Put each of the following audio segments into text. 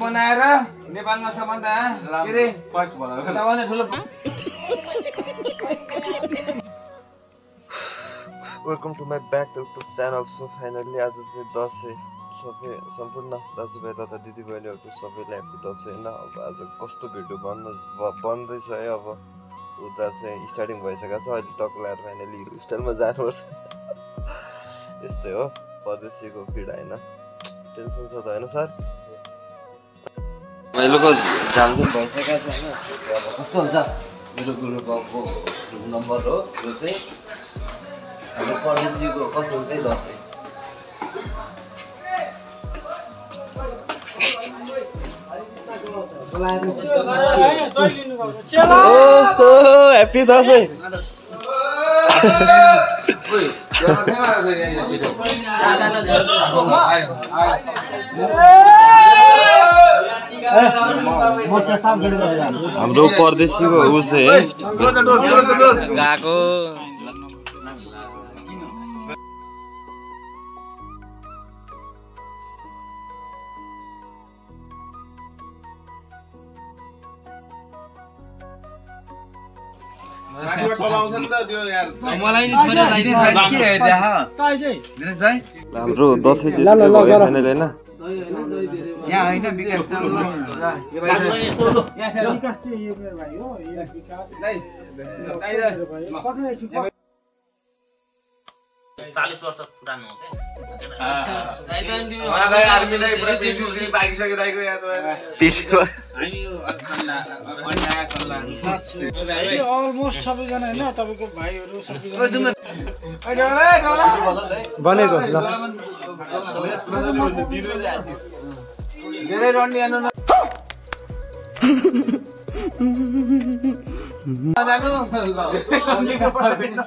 बनाएर नेपालमा सबभन्दा के रे फर्स्ट बनाएको सबभन्दा ठुलो welcome to my back YouTube channel. So finally आज चाहिँ दसैँ सबै सम्पूर्ण दाजुभाइ तथा दिदीबहिनीहरूको सबैलाई ह्याप्पी दसैँ होइन। अब आज कस्तो भिडियो बन्दैछ है। अब उता चाहिँ स्टार्टिङ भइसकेको छ, अहिले टक लगाएर फाइनली हिरो स्टाइलमा जानुपर्छ। यस्तै हो परदेशीको पीडा होइन, टेन्सन छ त होइन सर। पहिलोको काम चाहिँ भइसकेको छ होइन। अब कस्तो हुन्छ मेरो गुरुबाबुको नम्बर हो यो चाहिँ। अब परदेशीको कस्तो हुन्छ है दसैँ। ह्याप्पी दसैँ। हाम्रो परदेशीको ऊ चाहिँ है गएको। हाम्रो दसैँ चाहिँ फाइनल होइन। अलमोस्ट सबैजना होइन तपाईँको भाइहरू बनेको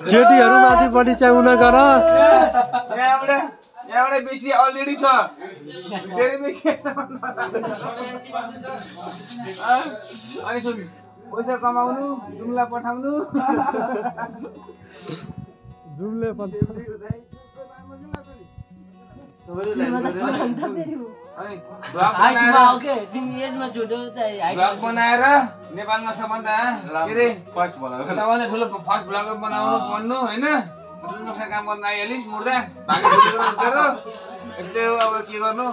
केटीहरू माथिपट्टि चाहिँ उन गर। यहाँबाट बेसी अलरेडी छ। अनि सुन पैसा कमाउनु, जुम्ला पठाउनु, जुम्ले ब्लग बनाएर नेपालमा सबभन्दा के रे फर्स्ट बनाएको सबभन्दा ठुलो फर्स्ट ब्लगर बनाउनु बन्नु होइन। नक्सा काम गर्न आइहालिस् मुर्दा भागे यस्तै हो। अब के गर्नु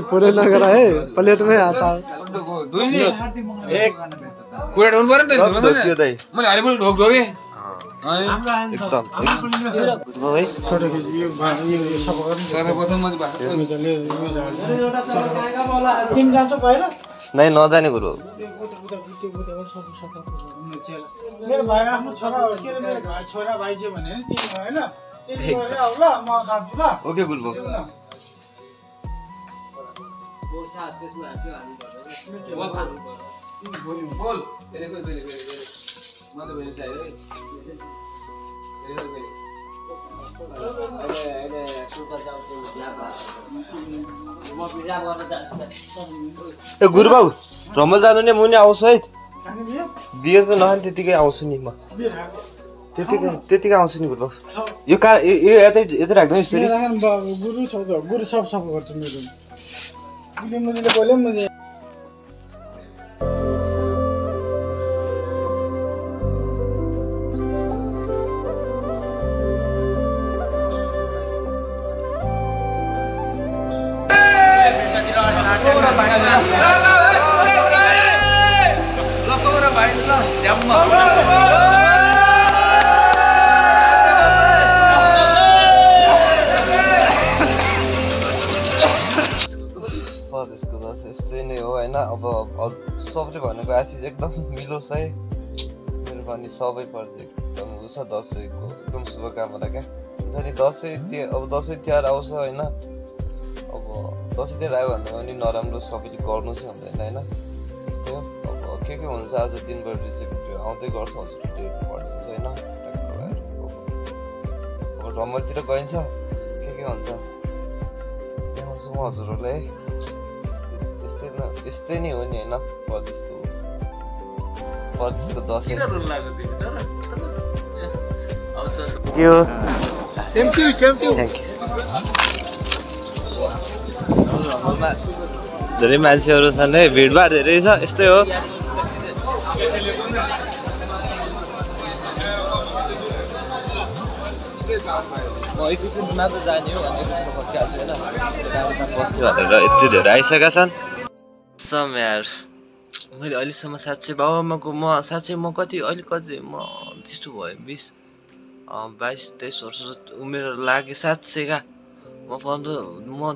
पुरै नगर है प्लेटमै हात कुरा ढोल्नु पर्यो नि त। मैले हरिबोल ढोक ढोकेँ एकदम नै नजाने कुरो। मेरो भाइ आफ्नो छोरा हो के मेरो भाइ छोरा भाइ चाहिँ भने तिमी होइन त्यति गरेर आऊ ल म खान्छु ल। ओके गुड बोल। ए गुरुबाबु रमल जानु नि मुनि आउँछु है। बियर चाहिँ नखाने त्यतिकै आउँछु नि म। त्यतिकै आउँछु नि गुरुबाबु। यो यतै राख्दैन स्टोरी। गुरु सब सफा गर्छु मेरो। मुझे बोले मुझे परदेशको दसैँ यस्तै नै हो होइन। अब सबले भनेको आशिष एकदम मिलोस् है। मेरो पनि सबै पर्छ एकदम उस दसैँको एकदम शुभकामना क्या हुन्छ नि। अब दसैँ तिहार आउँछ होइन। अब दसैँ तिहार आयो भन्दा पनि नराम्रो सबैले गर्नु चाहिँ हुँदैन होइन। यस्तै हो। अब के हुन्छ आज दिनभरि चाहिँ भिडियो आउँदै गर्छ हजुरहरूले पढिदिन्छ होइन। अब रमलतिर गइन्छ के हुन्छ देखाउँछु म हजुरहरूलाई है। यस्तै नै हो नि होइन परदेशको। परदेशको दसैँ किन रुन लाग्यो तिमी तर आउँछ के हो थ्याङ्क यू थ्याङ्क यू धेरै मान्छेहरू छन् है भिडभाड धेरै छ यस्तै हो म एकैछिन मात्र जाने हो अनि एकैछिन फर्किहाल्छु होइन गाडीमा बस्छु भनेर यति धेरै आइसकेका छन् सम यार मैले अहिलेसम्म साँच्चै बाबुआमाको म कति अहिले कति म त्यस्तो भयो 22-23 वर्ष उमेर लाग्यो साँच्चै क्या म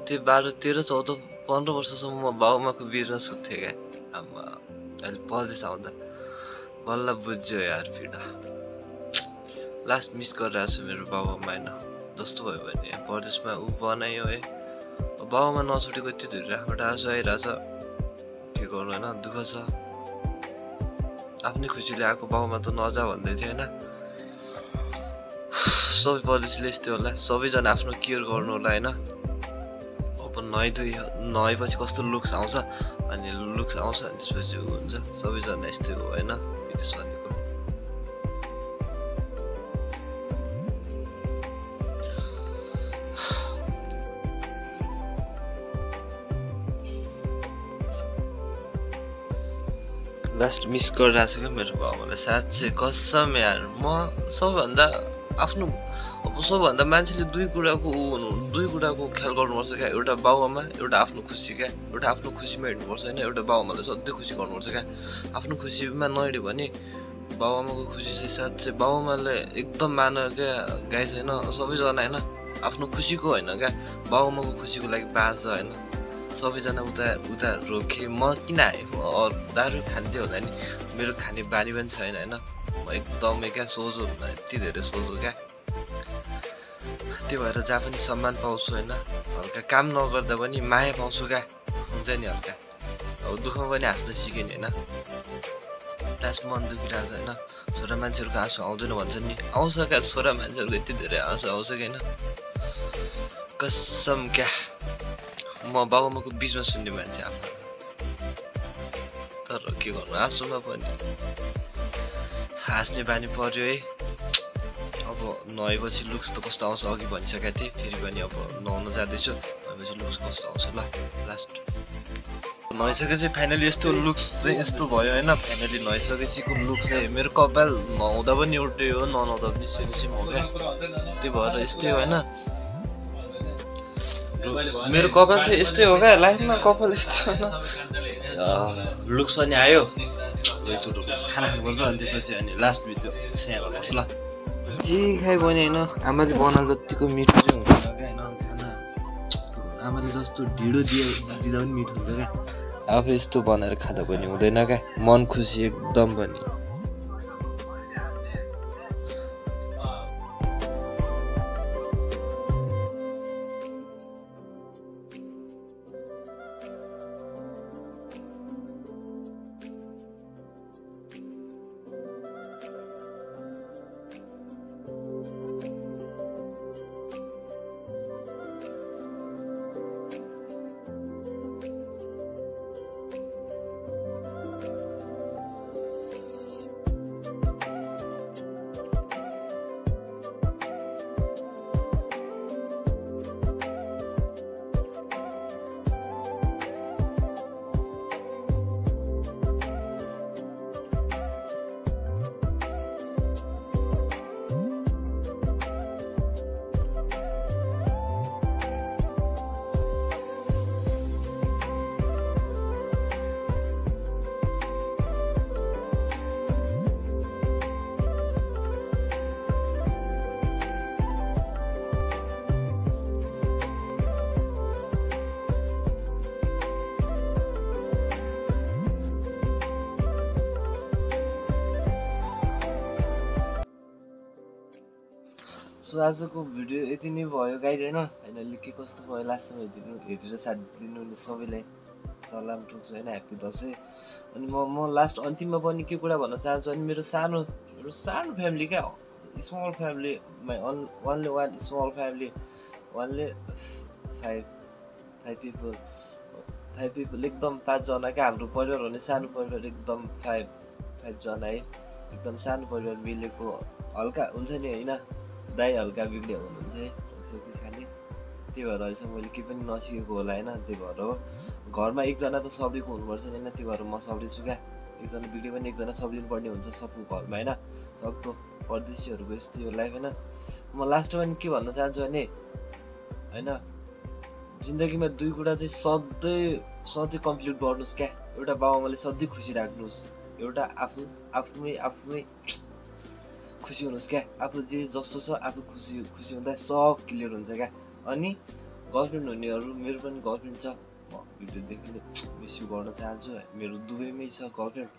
त्यो 12-13-14-15 वर्षसम्म म बाबुआमाको बिचमा सुत्थेँ क्या आमा अहिले परदेश आउँदा बल्ल बुझ्यो यार पीडा लास्ट मिस गरिरहेको छु मेरो बाबुआमा होइन जस्तो भयो भने परदेशमा ऊ बनायो है बाबुआमा नछोडेको यति धेरै राख्बाट आइरहेछ के गर्नु होइन दुःख छ आफ्नै खुसीले आएको बाबुआमा त नजा भन्दै थियो होइन सबै परदेशीले यस्तै होला सबैजना आफ्नो केयर गर्नु होला होइन अब नुहाएपछि कस्तो लुक्स आउँछ अनि त्यसपछि हुन्छ सबैजना यस्तै हो होइन विदेश भनेको लास्ट मिस गरिरहेको छु क्या मेरो बाबुआमालाई साँच्चै कसम यार म सबभन्दा मान्छेले दुई कुराको ख्याल गर्नुपर्छ क्या एउटा बाबुआमा एउटा आफ्नो खुसी क्या एउटा आफ्नो खुसीमा हिँड्नुपर्छ होइन एउटा बाबुआमालाई सधैँ खुसी गर्नुपर्छ क्या आफ्नो खुसीमा नहिँड्यो भने बाबुआमाको खुसी चाहिँ साँच्चै बाबुआमाले एकदम मान्यो क्या गाइस होइन सबैजना होइन आफ्नो खुसीको होइन क्या बाबुआमाको खुसीको लागि बाँच्छ होइन सबैजना उता रोके म किन आएँ दारू खान्थ्यो होला नि मेरो खाने बानी पनि छैन होइन म एकदमै क्या सोझो यति धेरै सोझो क्या त्यो भएर जहाँ पनि सम्मान पाउँछु होइन हल्का काम नगर्दा पनि माया पाउँछु क्या हुन्छ नि हल्का अब दुःखमा पनि हाँस्न सिकेँ नि होइन लास्ट मन दुखिरहेको छ होइन छोरा मान्छेहरूको आँसु आउँदैन भन्छ नि आउँछ क्या छोरा मान्छेहरूको यति धेरै आँसु आउँछ कि होइन कसम क्या म बाबुआमाको बिचमा सुन्ने मान्छे आफ्नो तर के गर्नु आँसुमा पनि हाँस्ने बानी पर्यो है अब नुहाएपछि लुक्स त कस्तो आउँछ अघि भनिसकेको थिएँ फेरि पनि अब नुहाउन जाँदैछु नुहाएपछि लुक्स कस्तो आउँछ ल लास्ट नुहाइसकेपछि फाइनली यस्तो लुक्स चाहिँ यस्तो भयो होइन फाइनली नुहाइसकेपछिको लुक्स चाहिँ मेरो कपाल नुहाउँदा पनि एउटै हो ननुहाउँदा पनि सेम हो क्या त्यही भएर यस्तै हो होइन मेरो कपाल चाहिँ यस्तै हो क्या लाइफमा कपाल यस्तै होइन लुक्स पनि आयो खाना खानुपर्छ अनि त्यसपछि अनि लास्ट भिडियो सेयर गर्नुपर्छ ल जे खाइ पनि होइन आमाले बनाए जतिको मिठो चाहिँ हुँदैन क्या होइन खाना आमाले जस्तो ढिँडो दिँदा पनि मिठो हुन्छ क्या आफू यस्तो बनाएर खाँदा पनि हुँदैन क्या मन खुसी एकदम पनि सो आजको भिडियो यति नै भयो गाइज होइन फाइनली के कस्तो भयो लास्टसम्म हेरेर साथ दिनुहुने सबैलाई सलाम ठोक्छु होइन ह्याप्पी दसैँ अनि म लास्ट अन्तिममा पनि के कुरा भन्न चाहन्छु अनि मेरो सानो फ्यामिली क्या small family only one small family only five people एकदम 5 जना क्या हाम्रो परिवार भने सानो परिवार एकदम 5 5 जना है एकदम सानो परिवार मिलेको हल्का हुन्छ नि होइन दाइ हल्का बिग्रियो हुनुहुन्छ है सब्जी खाने त्यही भएर अहिलेसम्म मैले केही पनि नसिकेको होला होइन त्यही भएर हो घरमा एकजना त सब्रीको हुनुपर्छ नि होइन त्यही भएर म सब्रिन्छु क्या एकजना बिग्रियो भने एकजना सब्रिनु पर्ने हुन्छ सबको घरमा होइन सबको परदेशीहरूको यस्तै हो लाइफ होइन म लास्टमा पनि के भन्न चाहन्छु भने होइन जिन्दगीमा 2 कुरा चाहिँ सधैँ कम्प्लिट गर्नुहोस् क्या एउटा बाबुआमाले सधैँ खुसी राख्नुहोस् एउटा आफूमै खुसी हुनुहोस् क्या आफू जे जस्तो छ आफू खुसी हुँदा सब क्लियर हुन्छ क्या अनि गर्लफ्रेन्ड हुनेहरू मेरो पनि गर्लफ्रेन्ड छ म भिडियोदेखि नै मिस यु गर्न चाहन्छु मेरो दुबईमै छ गर्लफ्रेन्ड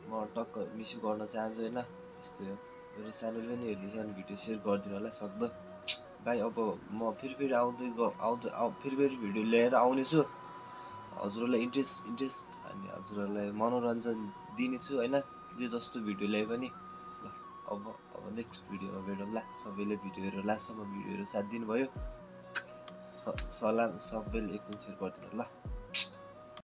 म टक्क मिस यु गर्न चाहन्छु होइन यस्तै हो मेरो सानोले पनि हेर्दैछ भने भिडियो सेयर गरिदिनु होला सक्दो भाइ अब म फेरि फेरि भिडियो लिएर आउनेछु हजुरहरूलाई इन्ट्रेस्ट अनि हजुरहरूलाई मनोरञ्जन दिनेछु होइन जे जस्तो भिडियो ल्याए पनि ल अब नेक्स्ट भिडियोमा भेटौँला सबैले भिडियो हेरेर लास्टसम्म भिडियो हेरेर साथ दिनुभयो सलाम सबैले एक सेयर गरिदिनु ल